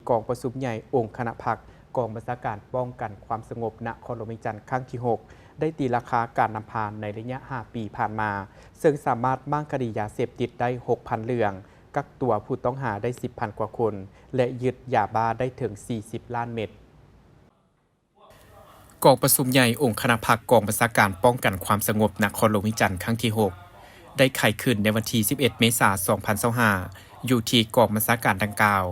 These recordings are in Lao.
ກອງປະຊຸມໃຫຍ່ອົງຄະນະພັກກອງບັນຊາການປ້ອງກັນຄວາມສະຫງົບນະຄອນຫຼວງວຽງຈັນຄັ້ງທີຫົກ ໄດ້ຕີລາຄາການນຳພາໃນໄລຍະຫ້າປີຜ່ານມາ, ເຊິ່ງສາມາດມ້າງຄະດີຢາເສບຕິດໄດ້ຫົກພັນເລື່ອງ, ກັກຕົວຜູ້ຕ້ອງຫາໄດ້ສິບພັນກວ່າຄົນ ແລະ ຍຶດຢາບ້າໄດ້ເຖິງສີ່ສິບລ້ານເມັດ. ກອງປະຊຸມໃຫຍ່ອົງຄະນະພັກກອງບັນຊາການປ້ອງກັນຄວາມສະຫງົບນະຄອນຫຼວງວຽງຈັນຄັ້ງທີຫົກ ໄດ້ໄຂຂຶ້ນໃນວັນທີສິບເອັດ ເມສາ ສອງພັນຊາວຫ້າ ຢູ່ທີ່ກອງບັນຊາການດັ່ງກ່າວ,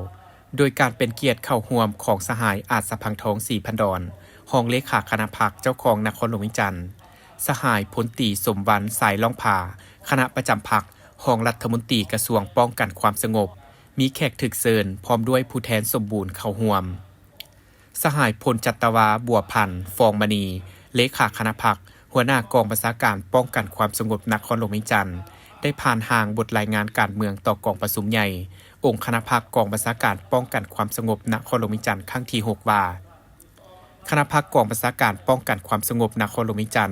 ໂດຍການເປັນກຽດເຂົ້າຮ່ວມຂອງສະຫາຍ ອາດສະພັງທອງ ສີພັນດອນ ຮອງເລຂາຄະນະພັກເຈົ້າຄອງນະຄອນຫຼວງວຽງຈັນ, ສະຫາຍ ພົນຕີ ສົມວັນ ສາຍລ່ອງຜາ ຄະນະປະຈຳພັກ ຮອງລັດຖະມົນຕີກະຊວງປ້ອງກັນຄວາມສະຫງົບ, ມີແຂກຖືກເຊີນ ພ້ອມດ້ວຍຜູ້ແທນສົມບູນເຂົ້າຮ່ວມ. ສະຫາຍ ພົນຈັດຕະວາ ບົວພັນ ຟອງມະນີ ເລຂາຄະນະພັກ ຫົວໜ້າກອງບັນຊາການປ້ອງກັນຄວາມສະຫງົບນະຄອນຫຼວງວຽງຈັນ ໄດ້ຜ່ານຮ່າງບົດລາຍງານການເມືອງຕໍ່ກອງປະຊຸມໃຫຍ່ອົງຄະນະພັກກອງບັນຊາການປ້ອງກັນຄວາມສະຫງົບນະຄອນຫຼວງວຽງຈັນຄັ້ງທີຫົກ ວ່າ ຄະນະພັກກອງບັນຊາການປ້ອງກັນຄວາມສະຫງົບນະຄອນຫຼວງວຽງຈັນ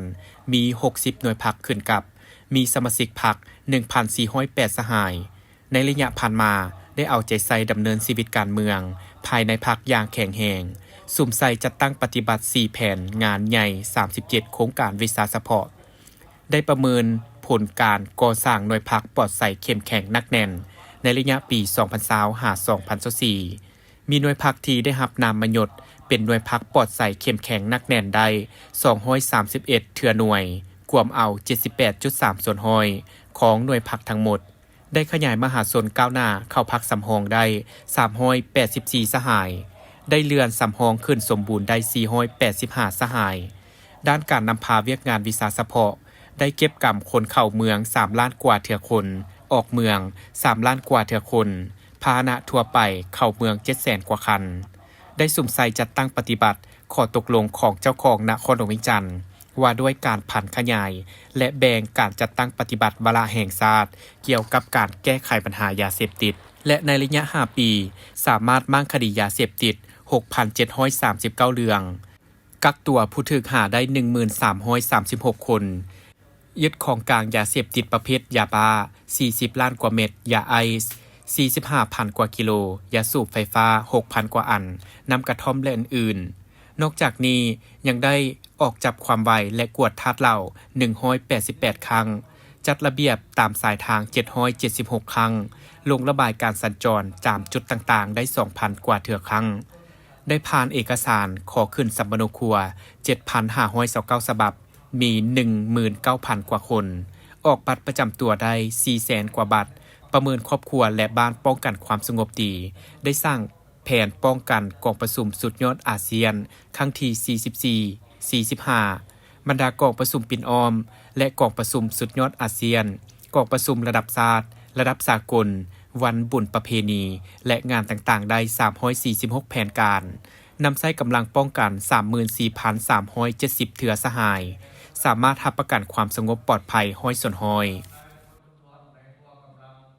ມີຫົກສິບໜ່ວຍພັກຂຶ້ນກັບ, ມີສະມາຊິກພັກ ໜຶ່ງພັນສີ່ຮ້ອຍແປດ ສະຫາຍ. ໃນໄລຍະຜ່ານມາ ໄດ້ເອົາໃຈໃສ່ດຳເນີນຊີວິດການເມືອງພາຍໃນພັກຢ່າງແຂງແຮງ, ສຸມໃສ່ຈັດຕັ້ງປະຕິບັດສີ່ແຜນງານໃຫຍ່ສາມສິບເຈັດໂຄງການວິຊາສະເພາະ, ໄດ້ປະເມີນຜົນການກໍ່ສ້າງໜ່ວຍພັກປອດໃສເຂັ້ມແຂງໜັກແໜ້ນໃນໄລຍະປີສອງພັນຊາວ ຫາ ສອງພັນຊາວສີ່ ມີໜ່ວຍພັກທີ່ໄດ້ຮັບນາມມະຍົດເປັນໜ່ວຍພັກປອດໃສເຂັ້ມແຂງໜັກແໜ້ນໄດ້ສອງຮ້ອຍສາມສິບເອັດເທື່ອໜ່ວຍ, ກວມເອົາເຈັດສິບແປດຈຸດສາມສ່ວນຮ້ອຍຂອງໜ່ວຍພັກທັງໝົດ, ໄດ້ຂະຫຍາຍມະຫາຊົນກ້າວໜ້າເຂົ້າພັກສຳຮອງໄດ້ສາມຮ້ອຍແປດສິບສີ່ສະຫາຍ, ໄດ້ເລື່ອນສຳຮອງຂຶ້ນສົມບູນໄດ້ສີ່ຮ້ອຍແປດສິບຫ້າສະຫາຍ. ດ້ານການນຳພາວຽກງານວິຊາສະເພາະ ໄດ້ເກັບກຳຄົນເຂົ້າເມືອງສາມລ້ານກວ່າເທື່ອຄົນ, ອອກເມືອງສາມລ້ານກວ່າເທື່ອຄົນ, ພາຫະນະທົ່ວໄປເຂົ້າເມືອງເຈັດແສນກວ່າຄັນ, ໄດ້ສຸມໃສ່ຈັດຕັ້ງປະຕິບັດຂໍ້ຕົກລົງຂອງເຈົ້າຄອງນະຄອນຫຼວງວຽງຈັນ ວ່າດ້ວຍການຜັນຂະຫຍາຍ ແລະ ແບ່ງການຈັດຕັ້ງປະຕິບັດວາລະແຫ່ງຊາດກ່ຽວກັບການແກ້ໄຂບັນຫາຢາເສບຕິດ ແລະ ໃນໄລຍະຫ້າປີ ສາມາດມ້າງຄະດີຢາເສບຕິດຫົກພັນເຈັດຮ້ອຍສາມສິບເກົ້າເລື່ອງ, ກັກຕົວຜູ້ຖືກຫາໄດ້ໜຶ່ງໝື່ນສາມຮ້ອຍສາມສິບຫົກຄົນ, ຍຶດຂອງກາງຢາເສບຕິດປະເພດຢາບ້າສີ່ສິບລ້ານກວ່າເມັດ, ຢາໄອສ໌ສີ່ສິບຫ້າພັນກວ່າກິໂລ, ຢາສູບໄຟຟ້າຫົກພັນກວ່າອັນ, ນ້ຳກະທ່ອມ ແລະ ອື່ນໆ. ນອກຈາກນີ້ຍັງໄດ້ອອກຈັບຄວາມໄວ ແລະ ກວດທາດເຫຼົ້າໜຶ່ງຮ້ອຍແປດສິບແປດຄັ້ງ, ຈັດລະບຽບຕາມສາຍທາງເຈັດຮ້ອຍເຈັດສິບຫົກຄັ້ງ, ລົງລະບາຍການສັນຈອນຕາມຈຸດຕ່າງໆໄດ້ສອງພັນກວ່າເທື່ອຄັ້ງ, ໄດ້ຜ່ານເອກະສານຂໍຂຶ້ນສຳມະໂນຄົວເຈັດພັນຫ້າຮ້ອຍຊາວເກົ້າສະບັບ, ມີໜຶ່ງໝື່ນເກົ້າພັນກວ່າຄົນ, ອອກບັດປະຈຳຕົວໄດ້ສີ່ແສນກວ່າບັດ, ປະເມີນຄອບຄົວ ແລະ ບ້ານປ້ອງກັນຄວາມສະຫງົບດີ, ໄດ້ສ້າງແຜນປ້ອງກັນກອງປະຊຸມສຸດຍອດອາຊຽນຄັ້ງທີສີ່ສິບສີ່ ສີ່ສິບຫ້າ, ບັນດາກອງປະຊຸມປິ່ນອ້ອມ ແລະ ກອງປະຊຸມສຸດຍອດອາຊຽນ, ກອງປະຊຸມລະດັບຊາດ, ລະດັບສາກົນ, ວັນບຸນປະເພນີ ແລະ ງານຕ່າງໆໄດ້ສາມຮ້ອຍສີ່ສິບຫົກແຜນການ, ນຳໃຊ້ກຳລັງປ້ອງກັນສາມໝື່ນສີ່ພັນສາມຮ້ອຍເຈັດສິບເທື່ອສະຫາຍ, ສາມາດຮັບປະກັນຄວາມສະຫງົບປອດໄພຮ້ອຍສ່ວນຮ້ອຍ.